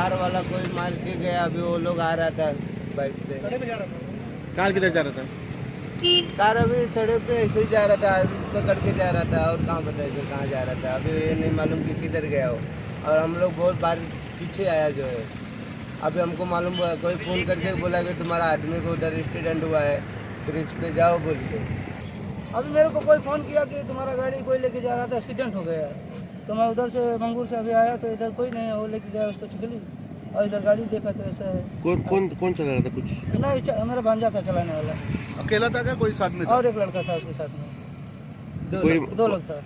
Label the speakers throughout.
Speaker 1: Car वाला कोई मार के गया। अभी वो लोग आ रहा था बाइक से।
Speaker 2: कार किधर जा रहा था?
Speaker 1: कार अभी सड़क पे ऐसे ही जा रहा था, अभी पकड़ के जा रहा था। और कहाँ बताइए कहाँ जा रहा था? अभी ये नहीं मालूम कि किधर गया हो। और हम लोग बहुत बार पीछे आया जो है। अभी हमको मालूम हुआ, कोई फ़ोन करके बोला कि तुम्हारा आदमी को उधर एक्सीडेंट हुआ है, ब्रिज पे जाओ बोल के।
Speaker 3: अभी मेरे को कोई फ़ोन किया कि तुम्हारा गाड़ी कोई लेके जा रहा था, एक्सीडेंट हो गया है। तो मैं उधर से मंगूर से अभी आया तो इधर कोई नहीं है, वो लेके गया उसको चिखली और इधर गाड़ी देखा तो ऐसा है।
Speaker 2: कौन कौन कौन चला रहा था कुछ?
Speaker 3: नहीं, मेरा भांजा था चलाने वाला।
Speaker 4: अकेला था क्या, कोई साथ में था?
Speaker 3: और एक लड़का था उसके साथ में।
Speaker 1: दो
Speaker 2: कोई
Speaker 1: लोग।
Speaker 3: दो लोग था।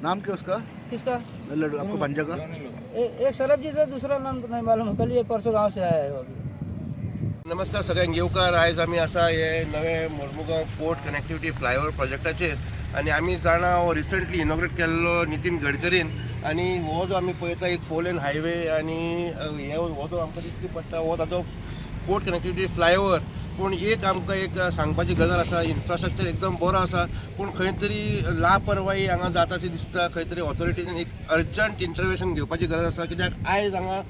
Speaker 4: नाम क्या उसका?
Speaker 3: किसका?
Speaker 4: आपको भांजा का।
Speaker 3: एक सरबजीत है, दूसरा नाम तो नहीं मालूम। कल ये परसों गाँव से आया है वो अभी।
Speaker 2: नमस्कार सगळ्यांक येवकार। आयज आमी आसा हे नवे मोर्मुगांव पोर्ट कनेक्टिविटी फ्लायओवर प्रोजेक्टाचेर आनी आमी जाणा हो रिसंटली इनॉग्रेट केल्लो नितीन गडकरीन। आनी हो जो आमी पळयता एक फोर लेन हायवे आनी हे हो जो आमकां दिश्टी पडटा हो ताजो पोर्ट कनेक्टिविटी फ्लायओवर। पूण एक आमकां एक सांगपाची गजाल आसा, इन्फ्रास्ट्रक्चर एकदम बरो आसा पूण खंय तरी लापरवाही हांगा जाता ती दिसता। खंय तरी ऑथॉरिटीन एक अर्जंट इंटरवेशन घेवपाची गरज आसा, कित्याक आयज हांगा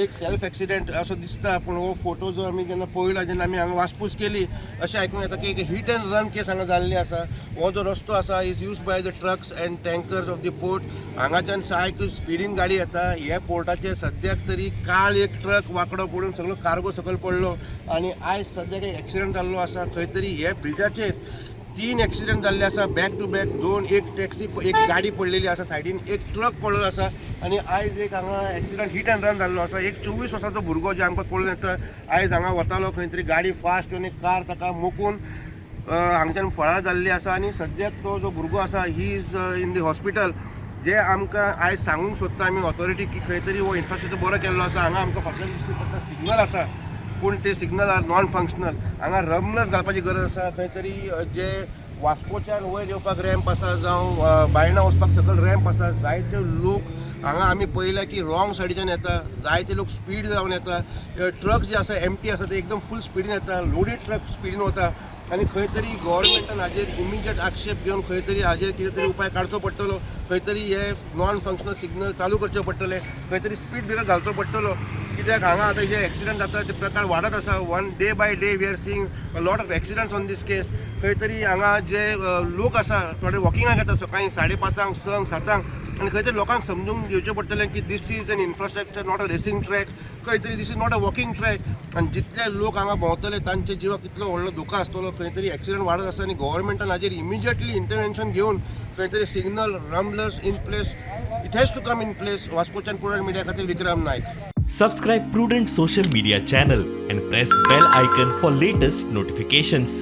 Speaker 2: एक सेल्फ एक्सिडेंट असो दिसता। पूण हो फोटो जो आमी जेन्ना पळयला, जेन्ना आमी हांगा वासपूस केली, अशें आयकूंक येता की एक हिट एंड रन केस हांगा जाल्ली आसा। हो जो रस्तो आसा is use by the trucks and tankers of the port. हांगाच्यान सारक्यो स्पिडीन गाडी येता ह्या पोर्टाचेर। सद्याक तरी काल एक ट्रक वांकडो पडून सगळो कार्गो सकयल पडलो आनी आयज सद्याक एक एक्सिडंट जाल्लो आसा। खंय तरी हे ब्रिजाचेर तीन एक्सिडंट जाल्ले आसा बॅक टू बॅक। दोन, एक टॅक्सी, एक गाडी पडलेली आसा सायडीन, एक ट्रक पडलेलो आसा आनी आयज एक हांगा एक्सिडंट हिट एंड रन जाल्लो आसा। एक 24 वर्साचो भुरगो जे आमकां कळून येता, आयज हांगा वतालो, खंय तरी गाडी फास्ट आनी कार ताका मोखून हांगच्यान फरार जाल्ली आसा। आनी सद्याक तो जो भुरगो आसा, he is in the hospital. जे आमकां आयज सांगूंक सोदता आमी ऑथॉरिटी की खंय तरी हो इन्फ्रास्ट्रक्चर बरो केल्लो आसा। हांगा आमकां फाटल्यान दिश्टी पडटा सिग्नल आसा पूण ते सिग्नल are non functional. हांगा रम्बलर्स घालपाची गरज आसा। खंय तरी जे वास्कोच्यान वयर येवपाक रॅम्प आसा जावं बायणा वचपाक सकयल रॅम्प आसा, जायते लोक हांगा आमी पळयल्या की रॉंग सायडीच्यान येता, जायते लोक स्पीड जावन येता। ट्रक जे आसा एमटी आसा ते एकदम फूल स्पिडीन येता, लोडेड ट्रक स्पिडीन वता। आनी खंय तरी गव्हर्मेंटान हाजेर इमिजिएट आक्षेप घेवन खंय तरी हाजेर कितें तरी उपाय काडचो पडटलो। खंय तरी हे नॉन फंक्शनल सिग्नल चालू करचे पडटले, खंय तरी स्पीड ब्रेकर घालचो पडटलो, कित्याक हांगा आतां जे एक्सिडंट जाता ते प्रकार वाडत आसा। One day by day we are seeing lot of accidents on this case. खंय तरी हांगा जे लोक आसा, थोडे वॉकिंगाक येता सकाळी 5:30, 6, 7. आनी खंय तरी लोकांक समजून घेवचें पडटलें की this is an infrastructure, not a racing track. खंय तरी this is not a walking track. आनी जितले लोक हांगा भोंवतले तांच्या जिवाक तितलो व्हडलो धोका आसतलो। खंय तरी एक्सिडंट वाडत आसा आनी गव्हर्मेंटान हाजेर इमिजिएटली इंटरवेन्शन घेवन खंय तरी signal rumblers in place, it has to come in place. वास्कोच्यान प्रुडंट मिडिया खातीर Vikram Naik.
Speaker 5: Subscribe Prudent Social Media channel and press bell icon for latest notifications.